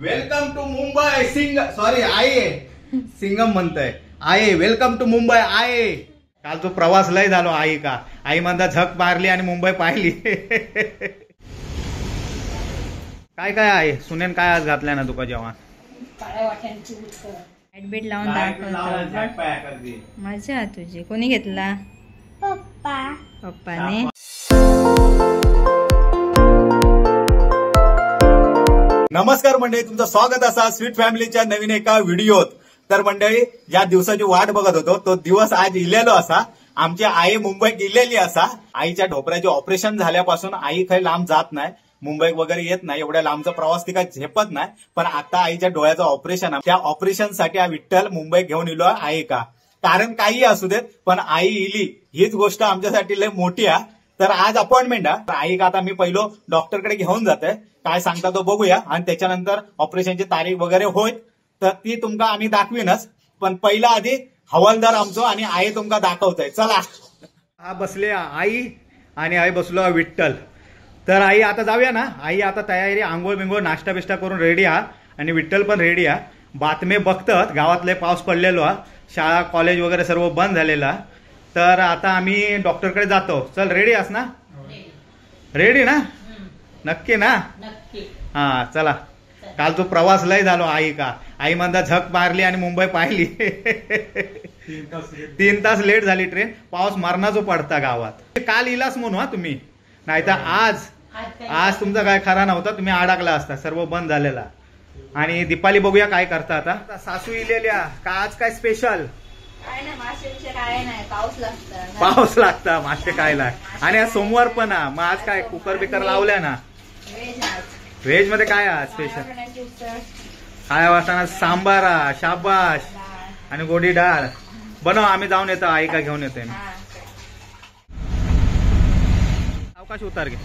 Welcome to Mumbai Singh sorry I Singham म्हणतय I welcome to Mumbai I. काल तो प्रवास लय झालो आई का आई म्हणता झक मारली आणि मुंबई पाहिली. काय काय आहे सुनेन काय आज घातल्या ना तुका जेवण? ऍडमिट लावून दाखवतो. मजा तुझी. कोणी घेतला? पप्पा. पप्पाने. नमस्कार मंडळी, तुमचं स्वागत असा स्वीट फॅमिलीच्या नवीन एका व्हिडिओत. तर मंडळी, ज्या दिवसाची वाट बघत होतो तो दिवस आज इलेलो असा. आमची आई मुंबईत गेलेली असा. आईच्या ढोपऱ्याचे ऑपरेशन झाल्यापासून आई काही लांब जात नाही, मुंबईत वगैरे येत नाही, एवढ्या लांबचा प्रवास ती काय झेपत नाही. पण आता आईच्या डोळ्याचं ऑपरेशन, त्या ऑपरेशनसाठी हा विठ्ठल मुंबईत घेऊन इलो आहे का. कारण काही असू देत, पण आई इली हीच गोष्ट आमच्यासाठी लय मोठी आहे. तर आज अपॉइंटमेंट आहे आई का. आता मी पहिलो डॉक्टरकडे घेऊन जाते, काय सांगता तो बघूया, आणि त्याच्यानंतर ऑपरेशनची तारीख वगैरे होईल तर ती तुमका आम्ही दाखवीनच. पण पहिला आधी हवालदार आमचो आणि आई तुमका दाखवतोय. चला, हा बसले आई आणि आई बसलो विठ्ठल. तर आई आता जाऊया ना. आई आता तयारी आंघोळ बिंघोळ नाश्ता बिष्टा करून रेडी हा, आणि विठ्ठल पण रेडी हा. बातमे बघतात, गावातले पाऊस पडलेलो हा, शाळा कॉलेज वगैरे सर्व बंद झालेला. तर आता आम्ही डॉक्टरकडे जातो. चल रेडी आस ना? रेडी ना? नक्की ना? हा चला. काल तो प्रवास लय झालो आई का. आई म्हणता झक मारली आणि मुंबई पाहिली. 3 तास लेट झाली ट्रेन. पाऊस मरणाचो पडता गावात. काल इलास म्हणू हा तुम्ही, नाही तर आज आज तुमचा काय खरा नव्हता, तुम्ही अडकला असता, सर्व बंद झालेला. आणि दीपाली बघूया काय करता आता. सासू इलेल्या का आज काय स्पेशल? पाऊस लागता मासे खायला. आणि आज सोमवार पण हा, मग आज काय कुकर बिकर लावल्या ना? व्हेज मध्ये काय आज स्पेशल? काय वाटणार? सांबारा, शाबाश, आणि गोडी डाळ बनव. आम्ही जाऊन येतो, आई का घेऊन येतोय. अवकाश उतार घे.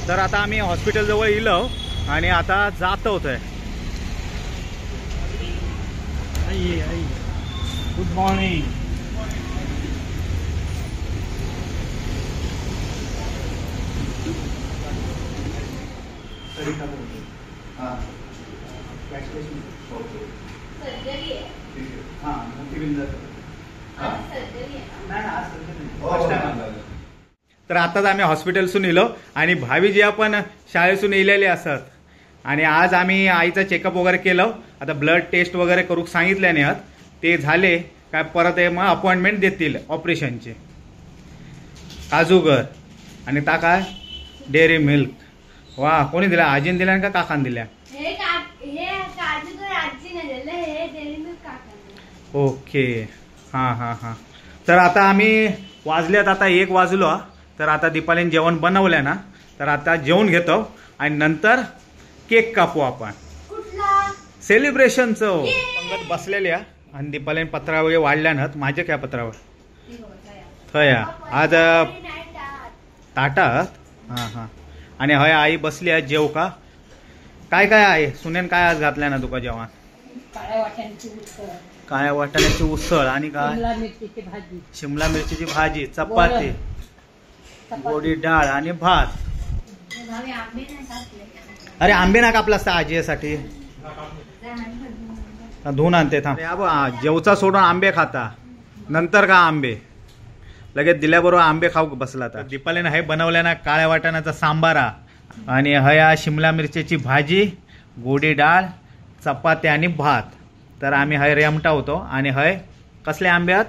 तर आता आम्ही हॉस्पिटल जवळ इलो आणि आता जात होतोय. Good morning. तर आताच आम्ही हॉस्पिटलसून इलो आणि भावी आपण शाळेसून इलेले असत. आणि आज आम्ही आईचा चेकअप वगैरे केलं. आता ब्लड टेस्ट वगैरे करू सांगितल्याने आहात, ते झाले काय परत मग अपॉइंटमेंट देतील ऑपरेशनचे. काजूगर आणि ता काय डेअरी मिल्क. वा, कोणी दिला? आजीने दिल्या का काकान दिल्या? ओके, हां हां हां. तर आता आम्ही वाजल्यात, आता 1 वाजलो. तर आता दीपालीने जेवण बनवलं ना, तर आता जेवण घेतो आणि नंतर केक कापू आपण सेलिब्रेशनचं. पंगत बसलेल्या आणि दीपालीने पत्रा वगैरे वाढल्या ना. माझ्या काय पत्रावर थया आज ताटात. हां हां. आणि हय आई बसली आहे जेव का. काय काय आहे सुनेन काय आज घातल्या ना तुका जेवण? काय वाटाण्याची उसळ आणि काय शिमला मिरचीची भाजी, चपाती, गोडी डाळ आणि भात. अरे आंबे ना कापला असता आजीसाठी. धुवून आणते थांब. जेवचा सोडून आंबे खाता नंतर का आंबे लगेच दिल्याबरोबर आंबे खाऊ बसला. आता दीपालीने हे बनवल्या ना काळ्या वाटाण्याचा सांबारा आणि हया शिमला मिरचीची भाजी, गोडी डाळ, चपाती आणि भात. तर आम्ही हय रेमटा होतो. आणि हय कसले आंबे आहेत?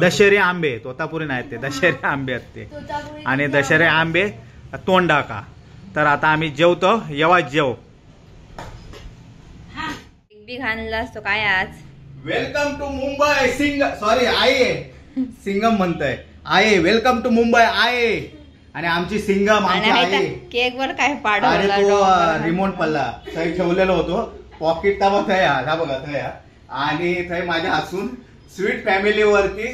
दशेरी आंबे. तोतापुरी नाही ते, दशेरी आंबे आहेत ते. आणि दशेरी आंबे तोंडा का. तर आता आम्ही जेवतो, येवा जेव. बी घाणला असतो काय आज? Welcome to Mumbai Singh sorry I Singham म्हणतय. I welcome to Mumbai I. आणि आमची सिंगम आमची आई. केक वर काय पाडवला? रिमोट पडला थंय ठेवलेलो होतो पॉकेट ताबा थंय हा बघा थंय. आणि थंय माझ्या हसून स्वीट फॅमिली वरती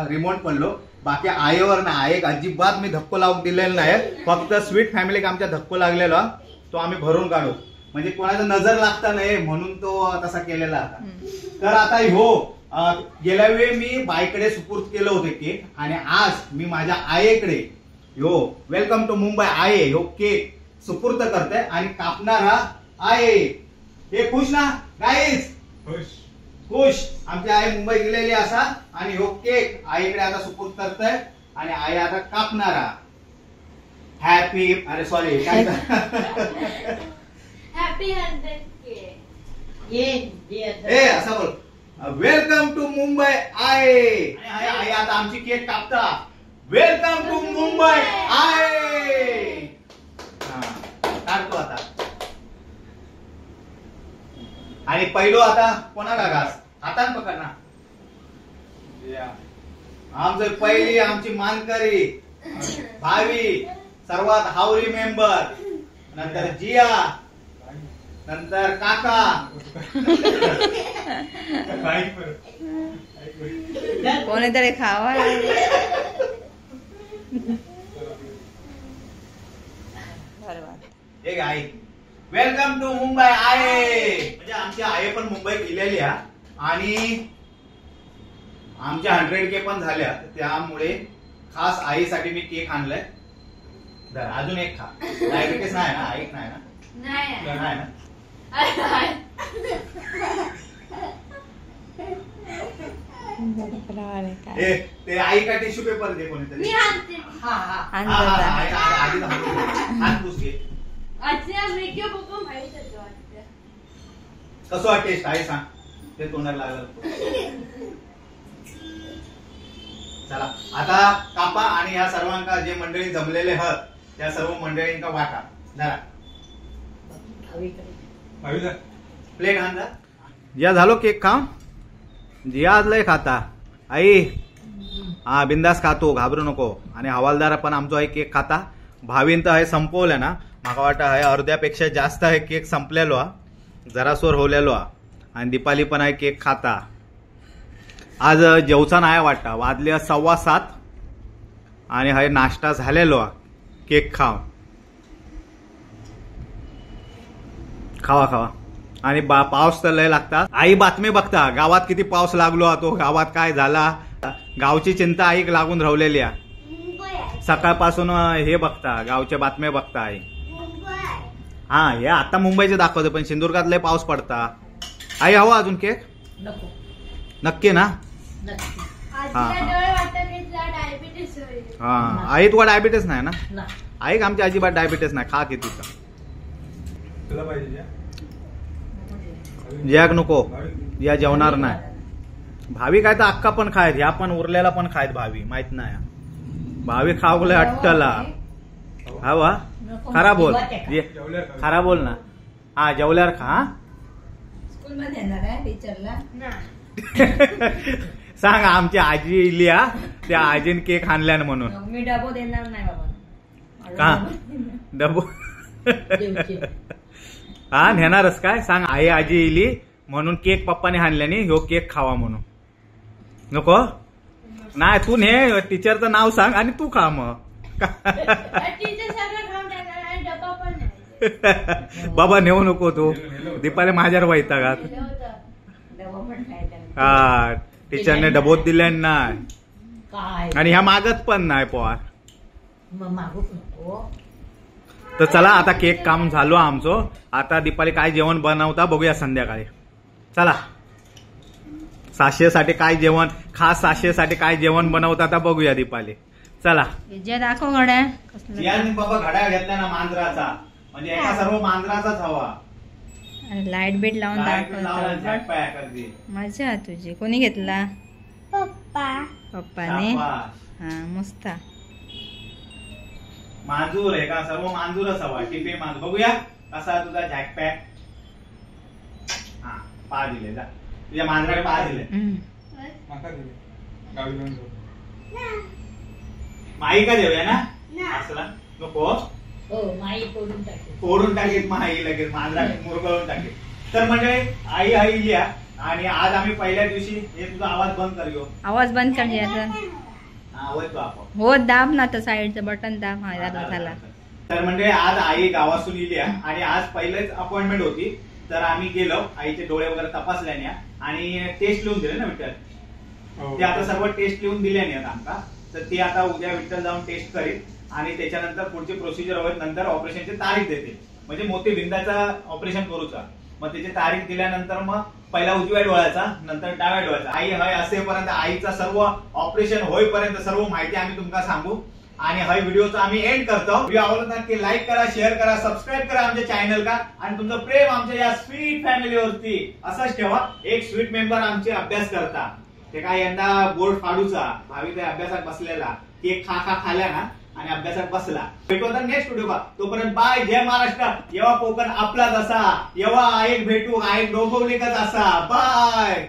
रिमोट पडलो. बाकी आईवर ना, आई अजिबात मी धक्को लावून दिलेला नाही. फक्त स्वीट फॅमिलीक आमच्या धक्को लागलेला तो आम्ही भरून काढू, म्हणजे कोणाचा नजर लागता नाही म्हणून तो तसा केलेला होता. तर आता हो गेल्या वेळी मी बाईकडे सुपूर्द केलं होतं केक, आणि आज मी माझ्या आईकडे ह्यो welcome to Mumbai आहे ह्यो केक सुपूर्द करते आणि कापणारा आहे. हे खुश ना गाईज? खुश खुश. आमची आई मुंबई गेलेली असा आणि ह्यो केक आईकडे आता सुपूर्द करतय आणि आई आता कापणारा. हॅपी, अरे सॉरी, काय हॅपी 100K. ए असं बोल, welcome to Mumbai I. आई आता आमची केक कापता. Welcome to Mumbai I. काढतो आता. आणि पहिलो आता कोणाला घास हातान पकड ना. आमचं पहिली आमची मानकरी भावी सर्वात हावरी मेंबर, नंतर जिया, नंतर काका. कोणीतरी खावा. एक आई welcome to Mumbai आहे. म्हणजे आमची आई पण मुंबईत गेलेली आहे आणि आमच्या 100K पण झाल्या, त्यामुळे खास आईसाठी मी केक आणलाय. तर अजून एक खा. डायबिटीस नाही ना? एक नाही ना? नाही ना? ते आई का टिश्यू पेपर दे कोणीतरी. हात पुस घे. कसं टेस्ट आहे सांग, ते तोंडाला लागलं. चला आता कापा आणि ह्या सर्वांका जे मंडळी जमलेले आहात त्या सर्व मंडळींका वाटा. जरा प्लेट आणजा. या झालो केक खाऊन. जिया आज लय खाता आई. हा बिंदास खातो, घाबरू नको. आणि हवालदार पण आमचो आहे केक खाता. भावीन तर हे संपवलं ना, म्हाका वाटतं हे अर्ध्यापेक्षा जास्त हे केक संपलेलो हा, जरासोर होलेलो हा. आणि दीपाली पण आहे केक खाता. आज जेवचा नाही वाटता, वाजले 7:15 आणि हे नाश्ता झालेलो हा. केक खाव खावा खावा. आणि पाऊस तर लय लागता. आई बातमी बघता गावात किती पाऊस लागलो तो, गावात काय झाला, गावची चिंता आईक लागून राहिलेली आहे सकाळपासून. हे बघता गावच्या बातम्या बघता आई. हा हे आता मुंबईचे दाखवतो पण सिंधुदुर्गात लय पाऊस पडता. आई हवा अजून केक? नक्की ना? हा आई तुला डायबिटीस नाही ना? आई आमच्या अजिबात डायबिटीस नाही. खा किती ज्याक नको, या जेवणार नाही. भावी काय तर अक्का पण खायत, ह्या पण उरलेला पण खायत भावी, माहित नाही. भावी खावले अट्टला. हा वा खरा बोल, खरा बोल ना. हा जेवल्यावर खा. सांग आमची आजी इली त्या आजीन केक आणल्यान म्हणून. मी डबो देणार नाही बाबा. का डबो? हा नेणारच काय? सांग आई आजी इली म्हणून केक पप्पाने आणल्यानी, ह्यो केक खावा म्हणून. नको नाही तू ने, टीचरचं नाव सांग आणि तू खा मग. बाबा नेऊ नको तू, दीपाले माझ्यावर वैतागात. हा टीचरने डबोत दिले नाही आणि ह्या मागत पण नाही पोर. तर चला आता केक काम झालो आमचो. आता दीपाली काय जेवण बनवता बघूया संध्याकाळी. चला साशेसाठी काय जेवण, खास साशेसाठी काय जेवण बनवता आता बघूया दीपाली. चला जे दाखव घड्याळ. बाबा घड्याळ घेतला ना मांजराचा, म्हणजे एका सर्व मांजराचाच हवा. लाईट बीट लावून दाखव. मजा तुझी. कोणी घेतला? पप्पाने. हा मस्त मांजूर आहे का? सर्व मांजूरच हवा. टिपे मांजूर. बघूया कसा तुझा जॅक पॅक. हा पा दिले जा तुझ्या मांजराने पा दिले. माई का देऊया ना असला नको, ओढून टाकेत माई लगेच, मांजरा मुरगळून टाकेत. तर म्हणजे आई आई लिया आणि आज आम्ही पहिल्या दिवशी. हे तुझा आवाज बंद कर, आवाज बंद कर. हो दाब ना तर साईडचं बटन दाब. हा झाला. तर म्हणजे आज आई गावासून इली आणि आज पहिलेच अपॉइंटमेंट होती, तर आम्ही गेलो. आईचे डोळे वगैरे तपासल्याने आणि टेस्ट लिहून दिले ना विठ्ठल, ते आता सर्व टेस्ट लिहून दिले नाही आता आमका. तर ते आता उद्या विठ्ठल जाऊन टेस्ट करील. आणि त्याच्यानंतर पुढची प्रोसिजर होईल, नंतर ऑपरेशनची तारीख देतील, म्हणजे मोतीबिंदाचा ऑपरेशन करूचा. मग त्याची तारीख दिल्यानंतर मग पहिला उजव्या डोळ्याचा, नंतर डाव्या डोळ्याचा. आई हय असेपर्यंत, आईचा सर्व ऑपरेशन होईपर्यंत सर्व माहिती आम्ही तुमका सांगू. आणि हा व्हिडिओचा आम्ही एंड करतो. व्हिडिओ आवडला नक्की लाईक करा, शेअर करा, सबस्क्राईब करा आमच्या चॅनल का, आणि तुमचं प्रेम आमच्या या स्वीट फॅमिलीवरती असंच ठेवा. एक स्वीट मेंबर आमचे अभ्यास करता, ते काय यंदा बोर्ड फाडूचा भावी ते अभ्यासात बसलेला, केक खा खा खाल्या ना आणि अभ्यासात बसला. भेटू आता नेक्स्ट व्हिडिओ का, तोपर्यंत बाय, जय महाराष्ट्र. येवा कोकण आपलाच असा, येवा आईक भेटू, आईक डोंबिवलीकच असा. बाय.